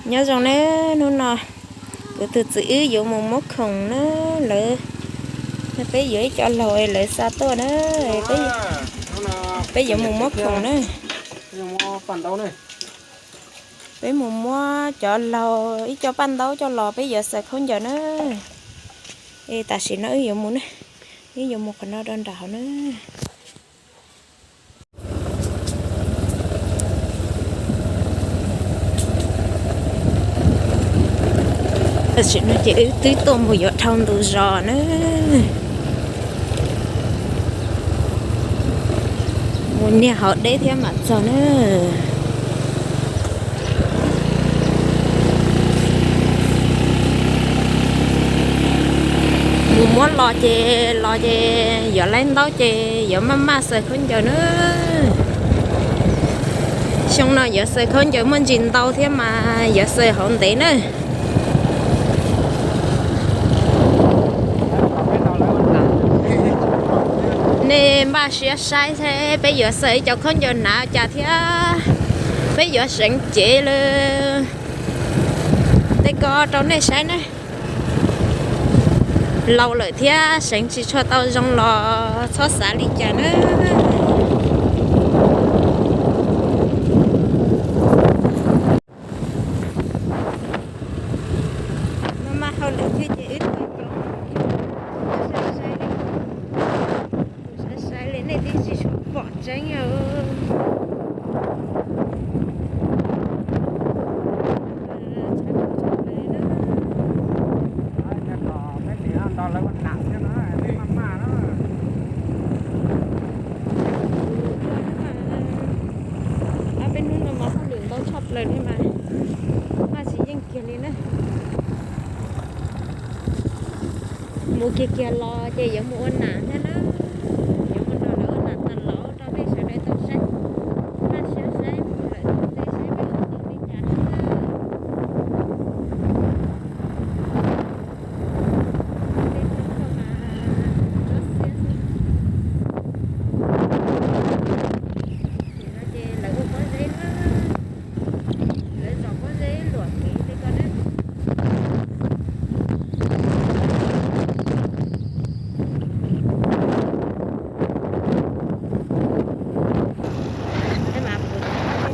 Nyob zoo nawb, hnub no kuv tus txiv wb yuav mus muab khoom na, lawv, peb yuav ib co laug lawv xa tuaj na, peb yuav mus muab khoom na. Peb mus muab cov laug ib co paj ntaub coj los peb yuav xaws khaub ncaws na. Es tam sim no wb yuav mus na, wb yuav mus qhov no rau nram hauv na. Tam sim no ces wb twb tuaj mus yuav dhau ntug zos na. Mus niaj hauv deb thiab mam txog na. Mus muab los ces los ces yuav laib ntaub ces yuav maj maj xaws khaub ncaws na. Xyoo no yuav xaws khaub ncaws muaj ntsis ntau thiab mas yuav xaws hauv ntev na. Nej npaj siab saib seb peb yuav xaws ib co khaub ncaws hnav cas thiab peb yuav seev cev lawm. Tej ko rau nej saib na. Laus lawm thiab seev tsis tshua tau zoo los txhob xav li cas na. Maj maj hauj lwm thiab ces wb tuaj coob, saib saib li nej twb tsis tshua pom tseeb os. Peb hnub no mas hauj lwm ntau tshaj plaws li mas maj tsis yeej kiag li na. Mus kiag kiag los ces yuav mus ua nam thiab na. Yuav mus nrog lawv ua nam tas los rau nej sawv daws tau saib. Maj siab saib mus lawm tau tej saib peb ua tau li cas thiab na. Tej tsob koj mas tsob xiab xwb. Tam sim no ces lawv ua pob zeb na, lawv zom pob zeb luam kev tej ko na. Peb mas puas tau tej roob.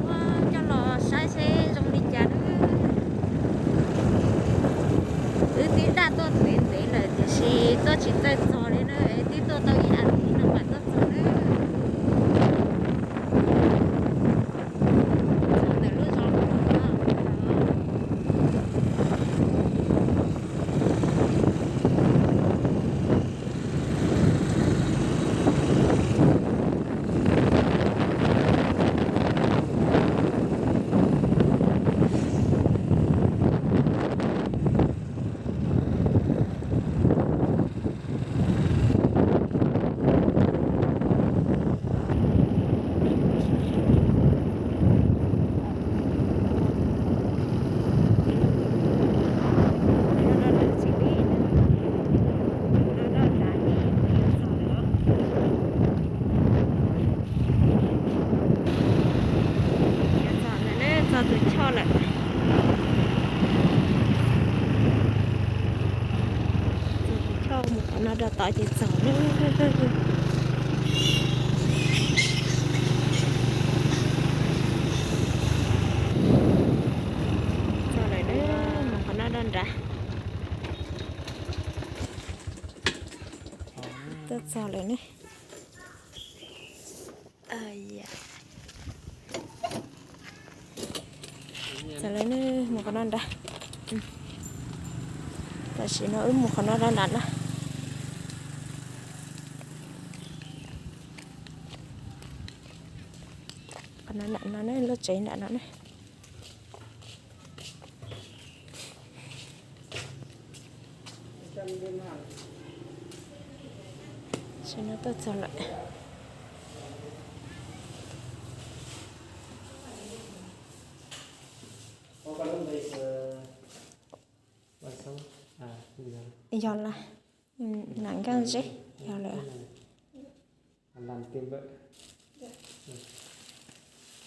Muab coj los saib seb zoo li cas na. Wb twb daj tuaj ntev ntev lawm tiam sis tuaj tsis txawj txog li na, twb tuaj tau ib as thiv no mam tuaj txog na. Txog ntawm lub zos no. Txog tus choj lawm. Txog tus choj mus qhov no rau tod ces txog na. Txog lawm na, mus qhov no rau nrad. Tuaj txog lawm ne. Txog lawm ne, mus qhov no nrad. Tam sim no wb mus qhov no rau nrad na. Qhov no nram no ne, lub tsev nram no ne. Tam sim no tuaj txog lawm. Yog lawm, nam nkaj zeb yog lawm.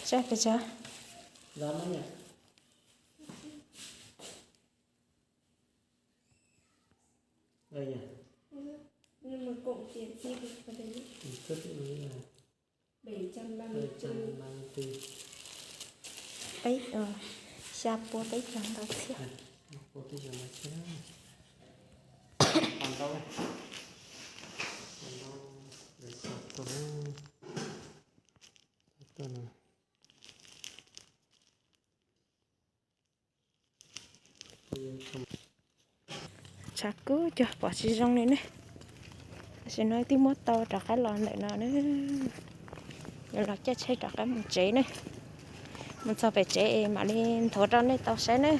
Tsa pes tsa. Peb, xya pua peb caug ntau thiab. Tshav kub cog pom tsis zoo li ne. Tam sim no twb muab tau rov qab los ntawm no ne. Yuav los caij tsheb rov qab mus tsev ne. Mus txog pem tsev es mam li nthuav rau nej tau saib ne.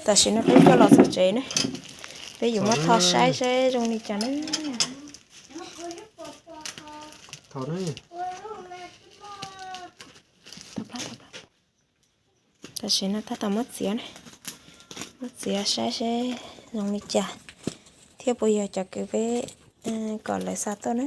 Tam sim no peb coj los txog tsev ne, peb yuav muab tho saib seb zoo li cas ne. Tam sim no tab tom muab txiav ne, muab txiav saib seb zoo li cas thiab puas yog cov kws peb kom lawv xa tuaj na.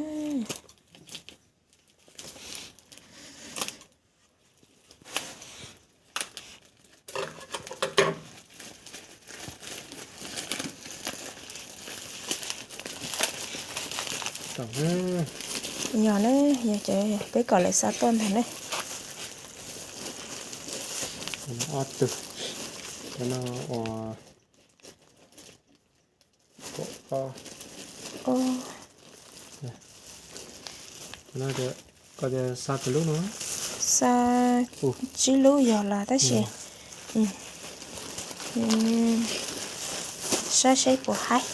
Yog ne, yog ces peb kom lawv xa tuaj ntag ne. Ob tug, cov no ua kaum ob. Koj tias xa pes lub no? Xa tsib lub yog lawm tab sis saib seb puas haib.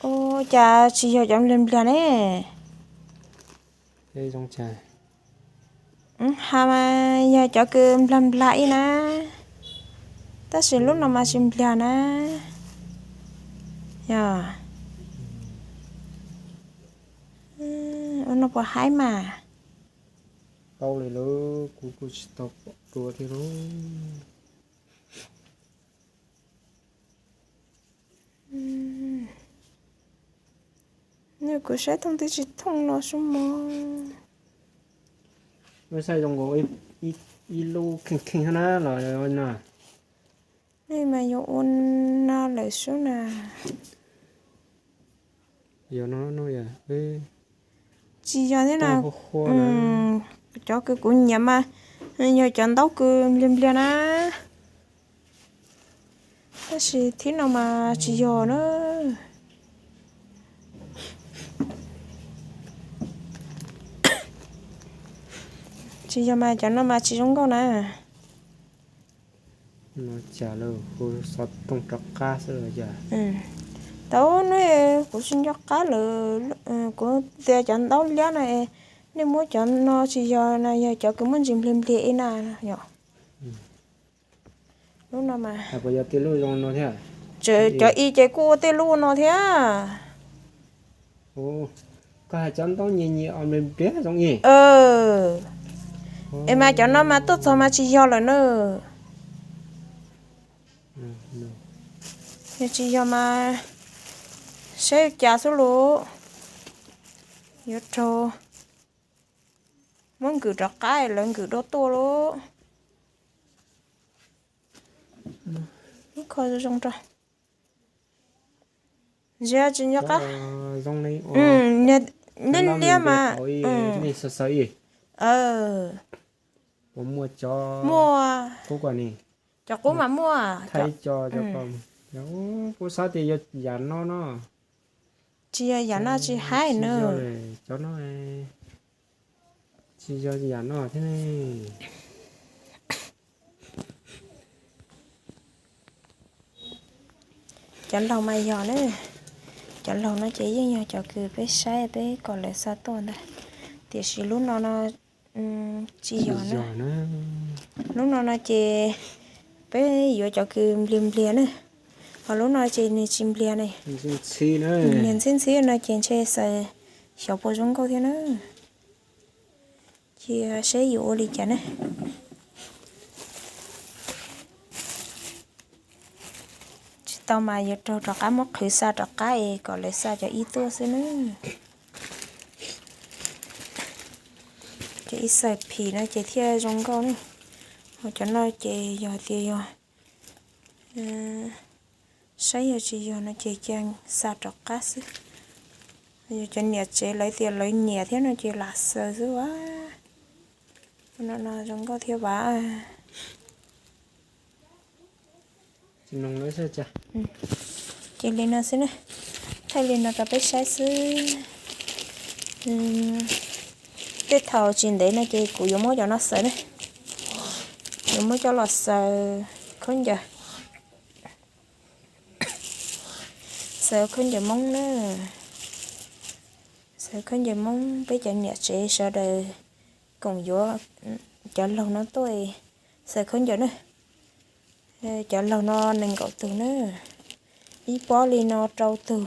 Ua cas tsis yog cov nplag nplag ne? Ha mas yog cov kws nplag nplag ib na, tab sis lub no mas tsis nplag na. Yog ua no puas haib mas? Tau li lawm, kuv kuj tsis tau pom dua thiab lauj. Kuv saib thooj twb tsis thooj no xwb mog. Saib zoo nkaus ib lub kheej kheej na los no. Nej mas yuav ua no lawm xwb na. Tsis yog thiab na. Cov kws kuv nyiam mas yog cov ntaub kws npliag npliag na. Tab sis thib no mas tsis yog na. Tsis yog mas cov no mas tsis zoo nkauj na. Cas lawm, kuv xov tooj rov qab xwb los cas? Tau ne, kuv tsis nco qab lawm. Kuv tias cov ntaub liab no, nej muab cov no tsis yog na, yog cov kws muaj ntsis npliag npliag ib na yom. Lub no mas puas yog tej lub zoo no thiab? Tseem cov i ces kuj ua tej lub no thiab. Koj hais cov ntaub nyias nyias os npliag npliag zoo i. Es mas cov no mas tuaj txog mas tsis yog lawm na. Yog tsis yog mas saib cas xwb lauj. Yuav raug muab nkws rov qab lawv nkws dua tuaj lauj. Lub kho zoo rau ntsia tsis nco qab. Liab liab mas. Puas muaj cov qub ko ni? Cov qub mas muaj. Thaij cov, kuv xav tias yog yam no no. Tsis yog yam no tsis haib na. Cov no tsis yog yam no thiab ne. Cov laug mas yog na. Cov laug no ces yeej yog cov kws peb saib peb kom lawv xa tuaj ntag. Tiam sis lub no no tsis yog na. Lub no no ces peb yuav cov kws npliag npliag na, ho lub no ces nws tsis npliag ne. Nws ntxhib ntxhib no ces ntshe xaws xyov puas zoo nkauj thiab na. Cia seb yuav ua li cas ne. Tsis tau mas yuav raug rov qab muab qhwv xa rov qab es kom lawv xa cov ib tuaj xwb na. Cov ib xaws phim no ces thiaj zoo nkauj ne. Ho cov no ces yog tias yog saib yog tsis yog no ces cia xa rov qab xwb. Yog cov niam tsev lawv tias lawv nyiam thiab no ces lam xaws xwb as. No no zoo nkauj thiab as. Ces li no xwb na, thaij li no rau peb saib xwb. Tej thaum tsis ntev no ces kuv yuav muab cov no xaws ne, yuav muab coj los xaws khaub ncaws, xaws khaub ncaws Hmoob na, xaws khaub ncaws Hmoob peb cov niam tsev sawv daws koom yuav cov laug no tuaj xaws khaub ncaws na. Cov laug no nees nkaum tug na, ib pob li no rau tug,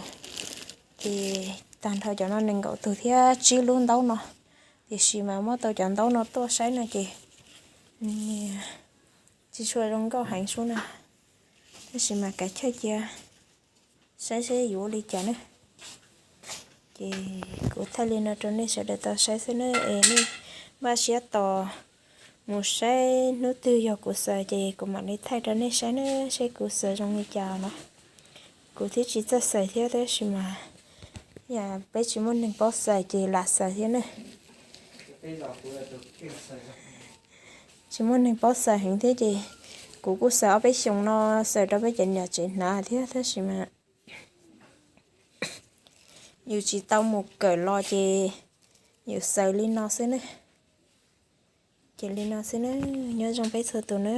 ces tag nrho cov no nees nkaum tug thiab tsib lub ntaub no. Tiam sis mas muab tau cov ntaub no tuaj saib no ces tsis tshua zoo nkauj heev sub na, tab sis mas kav chawj cia saib seb yuav ua li cas na. Ces kuv thaij li no rau nej sawv daws tau saib xwb na, es nej npaj siab tos mus saib hnub twg yog kuv xaws ces kuv mam li thaij rau nej saib na, seb kuv xaws zoo li cas no. Kuv thiab tsis txawj xaws thiab tab sis mas yam peb tsis muaj neeg paub xaws ces lam xaws thiab na. Tsis muaj neeg paub xaws heev thiab ces kuv kuj xaws ob peb xyoos no, xaws rau peb cov niam tsev hnav thiab tab sis mas yus tsis tau mus kawm los ces yus xaws li no xwb na. Ces li no xwb na, nyob zoo peb txhua tus na.